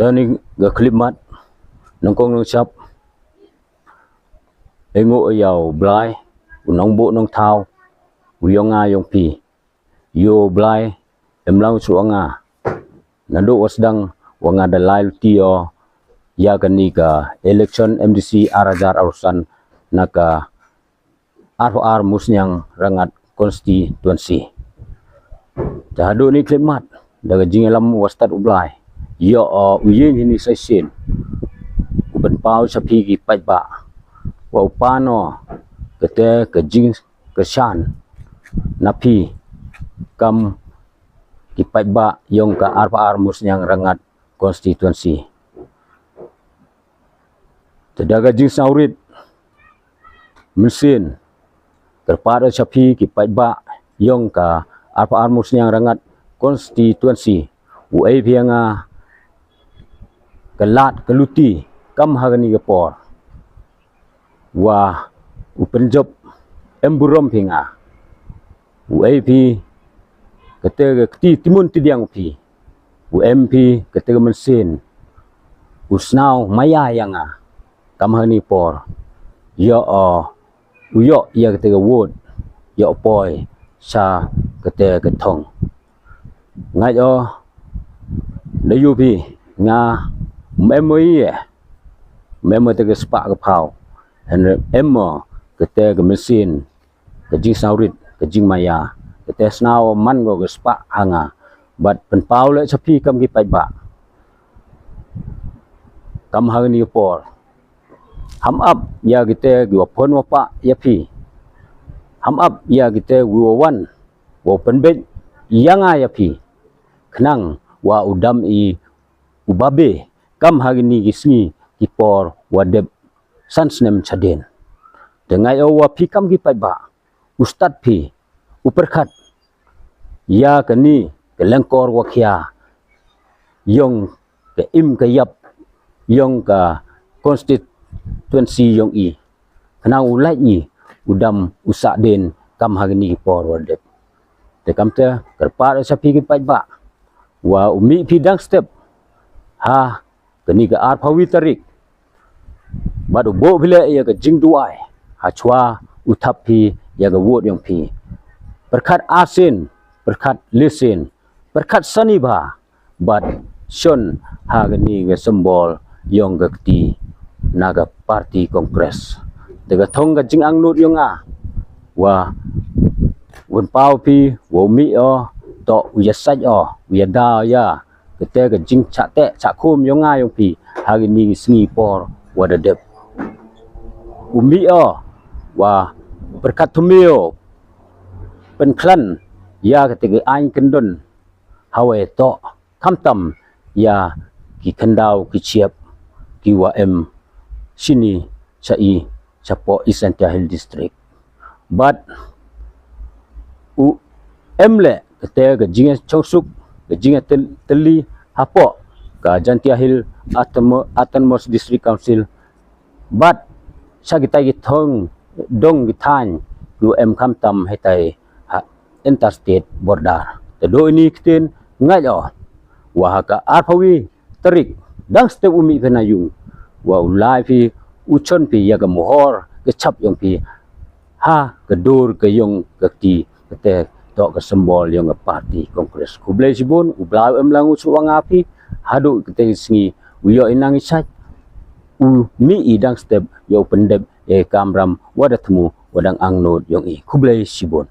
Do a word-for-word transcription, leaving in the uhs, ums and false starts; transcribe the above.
Tang ni ga khlipmat, nongkong nongshap, e ngo ya u Blai, u nongbuh nongthaw, u yong nga yong phi, yo Blai, em lang shu nga, naduh wa sdang wa nga da lai luti yo, ya kani ka election M D C ar hajar arphew san na ka arphew ar Musniang Rangat constituency. Te haduh ni khlipmat, da ka jingïalam wa stad u Blai, yo u ïing hini sa shisien, u pynpaw sha phi ki paidbah, wa u pan o kata ka jingkyrshan na phi, kam ki paidbah yong ka arphew ar Musniang Rangat constituency. Te da ka jingsngewrit mynsiem, kyrpad sha phi ki paidbah yong ka arphew ar Musniang Rangat constituency, u ai phi nga ka lad ka luti kam ha kani ka por, wa u pynjop em burom phi nga, u ai phi kata ka kti timun tidiang phi, u em phi kata ka mynsiem, u sngew maya ya nga kam ha kani por, yo o u yoh ya kata ka vote, yo poi sha kata ka thong. Ngait o da yu phi nga, mem o ye, mem o te ka spah ka phaw, hynrei em o kata ka mynsiem, ka jingsngewrit, ka jingmaya, kata sngew man ko ka spah ha nga, bad pynpaw le sha phi kam ki paidbah kam ha kani ka por. Ham ap ya kata ki wa phon wa pah ya phi, ham ap ya kata ki wa wan wa pynbeit ya nga ya phi, khnang wa u dam i u babe kam ha kini ki sngi ki por wa dep san snem shadien. Te ngait o wa phi kam ki paidbah, u stad phi, u pyrkhat ya kani ka lyngkor wa khia yong ka im ka yap yong ka constituency yong i, khnang u lait i u dam u sah dien kam ha kini ki por wa dep. Te kam te kyrpad sha phi ki paidbah, wa u mih phi dang step ha kani ka arphew tarik, bad u buh phi le ya ka jingduwai ha chwa u thap phi ya ka vote yong phi. Pyrkhat arsien, pyrkhat lesien, pyrkhat sani bha, bad shon ha kani ka symbol yong ka kti na ka party Congress. Te ka thong ka jingangnud yong nga, wa un paw phi, wa u mih o, to u ya sait o, u ya da ya kata ka jingchah teh chah khum yong nga yong phi ha kini ki sngi por wa da dep. U mih o, wa pyrkhat thumio, pynkhlaiñ ya kata ka aiñ kyndon, ha wei to khamtam ya ki khyndaw ki chiap ki wa em shini sha i shapoh East Jaintia Hills District. Bad u em le kata ka jingïachongsuk, ka jingïatylli hapoh ka Jaintia Hills Autonomous District Council, bad sha kitai ki thong dong ki thaiñ ki wa em khamtam hitai ha interstate border. Te do ini ktien ngait o, wa ha ka arphew tarik dang step u mih phi na yung, wa u lai phi, u chon phi ya ka mohor ka chap yong phi ha ka dur ka yong ka kti, kata to ka symbol yong ka party Congress. Khublei shibun, u Blai em lang u shu wa nga phi haduh kata ka sngi, u yoh i nang i sait, u mih i dang step, yoh u pyndep ya ka kamram wa da thmu wa dang angnud yong i. Khublei shibun.